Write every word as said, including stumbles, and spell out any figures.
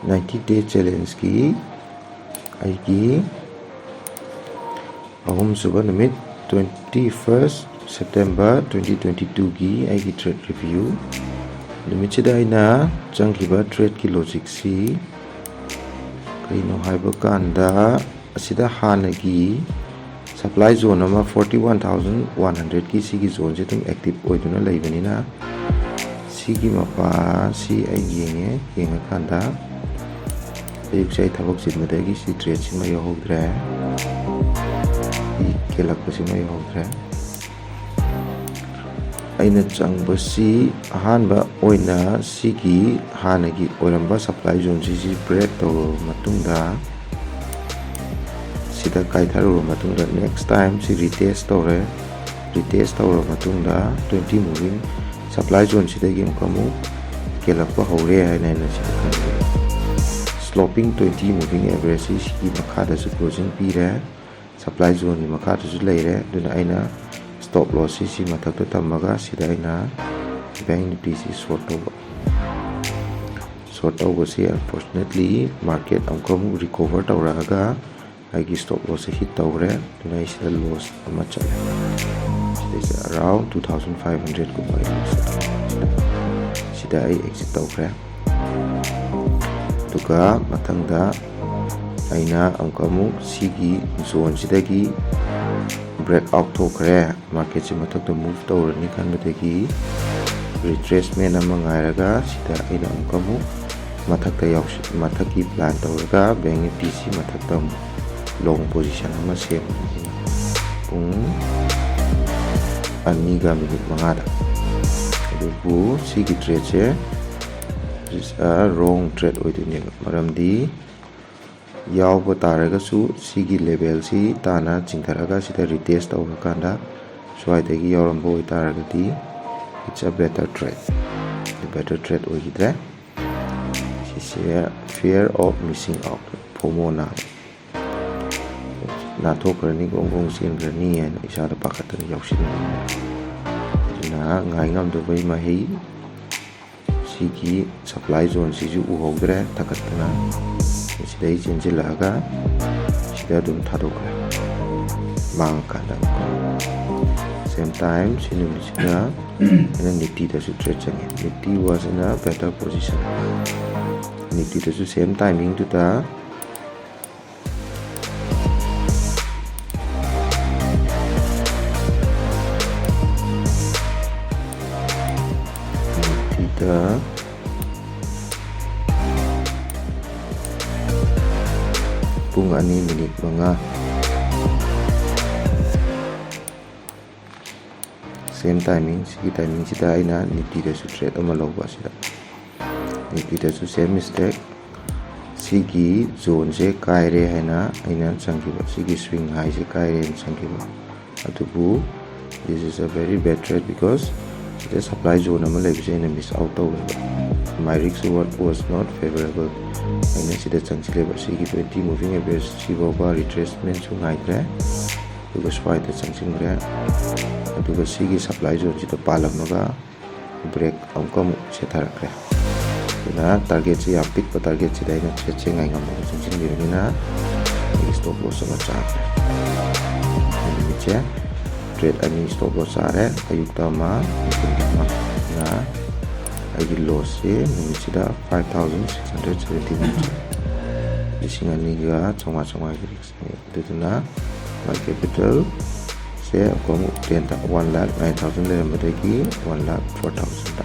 ninety day challengeꯀꯤ ꯑꯩꯒꯤ ꯑꯍꯨꯝꯁꯨꯕ ꯅꯨꯃꯤꯠ, twenty first September twenty twenty twoꯒꯤ ꯑꯩꯒꯤ trade review꯫ ꯅꯨꯃꯤꯠꯁꯤꯗ ꯑꯩꯅ ꯆꯪꯈꯤꯕ tradeꯀꯤ logicꯁꯤ ꯀꯩꯅꯣ ꯍꯥꯏꯕ ꯀꯥꯟꯗ, ꯑꯁꯤꯗ ꯍꯥꯟꯅꯒꯤ supply zone ꯑꯃ forty one thousand one hundredꯀꯤ ꯁꯤꯒꯤ zoneꯁꯦ ꯑꯗꯨꯝ active ꯑꯣꯏꯗꯨꯅ ꯂꯩꯕꯅꯤꯅ, ꯁꯤꯒꯤ ꯃꯄꯥꯁꯤ ꯑꯩ ꯌꯦꯡꯉꯦ꯫ ꯌꯦꯡꯉꯀꯥꯟꯗ ꯑꯌꯨꯛꯁꯦ ꯑꯩ ꯊꯕꯛ ꯆꯤꯟꯕꯗꯒꯤ ꯁꯤ tradeꯁꯤꯃ ꯌꯧꯍꯧꯗ꯭ꯔꯦ, ꯁꯤ ꯀꯦꯜꯂꯛꯄꯁꯤꯃ ꯌꯧꯍꯧꯗ꯭ꯔꯦ꯫ ꯑꯩꯅ ꯆꯪꯕꯁꯤ ꯑꯍꯥꯟꯕ ꯑꯣꯏꯅ ꯁꯤꯒꯤ ꯍꯥꯟꯅꯒꯤ ꯑꯣꯏꯔꯝꯕ supply zoneꯁꯤ ꯁꯤ break ꯇꯧꯔꯕ ꯃꯇꯨꯡꯗ, ꯁꯤꯗ ꯀꯥꯏꯊꯔꯨꯔꯕ ꯃꯇꯨꯡꯗ, next time ꯁꯤ retest ꯇꯧꯔꯦ꯫ Retest ꯇꯧꯔꯕ ꯃꯇꯨꯡꯗ twenty moving supply zoneꯁꯤꯗꯒꯤ ꯑꯃꯨꯛꯀ ꯑꯃꯨꯛ ꯀꯦꯜꯂꯛꯄ ꯍꯧꯔꯦ ꯍꯥꯏꯅ ꯑꯩꯅ ꯁꯤꯗ ꯈꯪꯖꯩ꯫ Sloping twenty moving averageꯁꯤ ꯁꯤꯒꯤ ꯃꯈꯥꯗꯁꯨ closing ꯄꯤꯔꯦ, supply zoneꯒꯤ ꯃꯈꯥꯗꯁꯨ ꯂꯩꯔꯦ꯫ ꯑꯗꯨꯅ ꯑꯩꯅ stop lossꯁꯤ ꯁꯤ ꯃꯊꯛꯇ ꯊꯝꯃꯒ ꯁꯤꯗ ꯑꯩꯅ Bank Niftyꯁꯤ short ꯇꯧꯕ꯫ Short ꯇꯧꯕꯁꯤ unfortunately market ꯑꯃꯨꯛꯀ ꯑꯃꯨꯛ recover ꯇꯧꯔꯛꯑꯒ ꯑꯩꯒꯤ stop lossꯁꯦ hit ꯇꯧꯈ꯭ꯔꯦ꯫ ꯑꯗꯨꯅ ꯑꯩ ꯁꯤꯗ loss ꯑꯃ ꯆꯠꯂꯦ꯫ ꯁꯤꯗꯩꯁꯤꯗ around two thousand five hundredꯀꯨꯝꯕ ꯑꯩ loss ꯆꯠꯂꯦ꯫ ꯁꯤꯗ ꯑꯩ exit ꯇꯧꯈ꯭ꯔꯦ꯫ ꯑꯗꯨꯒ ꯃꯊꯪꯗ ꯑꯩꯅ ꯑꯃꯨꯛꯀ ꯑꯃꯨꯛ ꯁꯤꯒꯤ zoneꯁꯤꯗꯒꯤ break out ꯊꯣꯛꯈ꯭ꯔꯦ꯫ Marketꯁꯤ ꯃꯊꯛꯇ move ꯇꯧꯔꯅꯤ ꯈꯟꯕꯗꯒꯤ retracement ꯑꯃ ꯉꯥꯏꯔꯒ ꯁꯤꯗ ꯑꯩꯅ ꯑꯃꯨꯛꯀ ꯑꯃꯨꯛ ꯃꯊꯛꯇ ꯌꯥꯎꯁꯤ-, ꯃꯊꯛꯀꯤ plan ꯇꯧꯔꯒ Bank Niftyꯁꯤ ꯃꯊꯛꯇ ꯑꯃꯨꯛ long position ꯑꯃ ꯁꯦꯝꯕꯅꯤ ꯄꯨꯡ ꯑꯅꯤꯒ minute ꯃꯉꯥꯗ꯫ ꯑꯗꯨꯕꯨ ꯁꯤꯒꯤ tradeꯁꯦ, ꯑ, wrong trade ꯑꯣꯏꯗꯣꯏꯅꯦꯕ, ꯃꯔꯝꯗꯤ ꯌꯥꯎꯕ ꯇꯥꯔꯒꯁꯨ ꯁꯤꯒꯤ levelꯁꯤ ꯇꯥꯅ ꯆꯤꯡꯊꯔꯒ ꯁꯤꯗ retest ꯇꯧꯔꯀꯥꯟꯗ ꯁ꯭ꯋꯥꯏꯗꯒꯤ ꯌꯥꯎꯔꯝꯕ ꯑꯣꯏꯇꯥꯔꯒꯗꯤ it's a better trade, better trade ꯑꯣꯏꯈꯤꯗ꯭ꯔꯦ꯫ ꯁꯤꯁꯦ fear of missing out, FOMO ꯅꯥꯕ꯫ ꯅꯥꯟꯊꯣꯛꯈ꯭ꯔꯅꯤ, ꯒ꯭ꯔꯣꯡ ꯒ꯭ꯔꯣꯡ ꯆꯦꯟꯈ꯭ꯔꯅꯤ ꯍꯥꯏꯅ ꯏꯁꯥꯗ ꯄꯥꯈꯠꯇꯅ ꯌꯥꯎꯁꯤꯟꯕꯅꯤ꯫ ꯑꯗꯨꯅ ꯉꯥꯏ ꯉꯝꯗꯕꯩ ꯃꯍꯩ꯫ ꯁꯤ ꯁꯤꯒꯤ supply zoneꯁꯤꯁꯨ ꯎꯍꯧꯗ꯭ꯔꯦ ꯊꯥꯒꯠꯇꯅ꯫ ꯁꯤꯗꯩ ꯆꯦꯟꯁꯤꯜꯂꯛꯑꯒ ꯁꯤꯗ ꯑꯗꯨꯝ ꯊꯥꯗꯣꯛꯈ꯭ꯔꯦ꯫ ꯃꯥꯡꯉꯀꯥꯟꯗ ꯑꯃꯨꯛꯀ same time ꯁꯤ ꯅꯨꯃꯤꯠꯁꯤꯗ ꯑꯩꯅ Niftyꯗꯁꯨ trade ꯆꯪꯉꯦ꯫ Nifty was in a better position꯫ Niftyꯗꯁꯨ same timingꯗꯨꯗ Niftyꯗ ꯄꯨꯡ ꯑꯅꯤ ꯃꯤꯅꯤꯠ ꯃꯉꯥ, same timing, ꯁꯤꯒꯤ timingꯁꯤꯗ ꯑꯩꯅ Niftyꯗꯁꯨ trade ꯑꯃ ꯂꯧꯕ ꯑꯁꯤꯗ꯫ Niftyꯗꯁꯨ same mistake꯫ ꯁꯤꯒꯤ zoneꯁꯦ ꯀꯥꯏꯔꯦ ꯍꯥꯏꯅ ꯑꯩꯅ ꯆꯪꯈꯤꯕ, ꯁꯤꯒꯤ swing highꯁꯦ ꯀꯥꯏꯔꯦ ꯍꯥꯏꯅ ꯆꯪꯈꯤꯕ꯫ ꯑꯗꯨꯕꯨ this is a very bad trade because ꯁꯤꯗ supply zone ꯑꯃ ꯂꯩꯕꯁꯦ ꯑꯩꯅ miss out ꯇꯧꯔꯦꯕ꯫ My risk reward was not favorable꯫ ꯑꯩꯅ ꯁꯤꯗ ꯆꯪꯁꯤꯜꯂꯦꯕ꯫ ꯁꯤꯒꯤ twenty moving average ꯁꯤꯐꯥꯎꯕ retracementꯁꯨ ꯉꯥꯏꯗ꯭ꯔꯦ꯫ ꯑꯗꯨꯒ ꯁ꯭ꯋꯥꯏꯗ ꯆꯪꯁꯤꯟꯈ꯭ꯔꯦ꯫ ꯑꯗꯨꯒ ꯁꯤꯒꯤ supply zoneꯁꯤꯗ ꯄꯥꯜꯂꯝꯃꯒ break ꯑꯃꯨꯛꯀ ꯑꯃꯨꯛ ꯁꯦꯠꯊꯔꯛꯈ꯭ꯔꯦ꯫ ꯑꯗꯨꯅ targetꯁꯤ ꯌꯥꯝ ꯄꯤꯛꯄ targetꯁꯤꯗ ꯑꯩꯅ tradeꯁꯦ ꯉꯥꯏꯉꯝꯗꯅ ꯆꯪꯁꯤꯟꯈꯤꯕꯅꯤꯅ ꯑꯩꯒꯤ stop loss ꯑꯃ ꯆꯥꯈ꯭ꯔꯦ꯫ ꯅꯨꯃꯤꯠꯁꯦ trade ꯑꯅꯤ stop loss ꯆꯥꯔꯦ, ꯑꯌꯨꯛꯇ ꯑꯃ, ꯅꯨꯡꯊꯤꯜꯗ ꯑꯃ꯫ ꯑꯗꯨꯅ ꯑꯩꯒꯤ lossꯁꯤ ꯅꯨꯃꯤꯠꯁꯤꯗ five thousand six hundred seventy ꯅꯤ꯫ ꯂꯤꯁꯤꯡ ꯑꯅꯤꯒ ꯆꯥꯝꯃꯉꯥ ꯆꯥꯝꯃꯉꯥꯒꯤ risk꯫ ꯑꯗꯨꯗꯨꯅ my capitalꯁꯦ ꯑꯃꯨꯛ tenꯗ, one lakh nine thousand ꯂꯩꯔꯝꯕꯗꯒꯤ one lakh four thousandꯗ꯫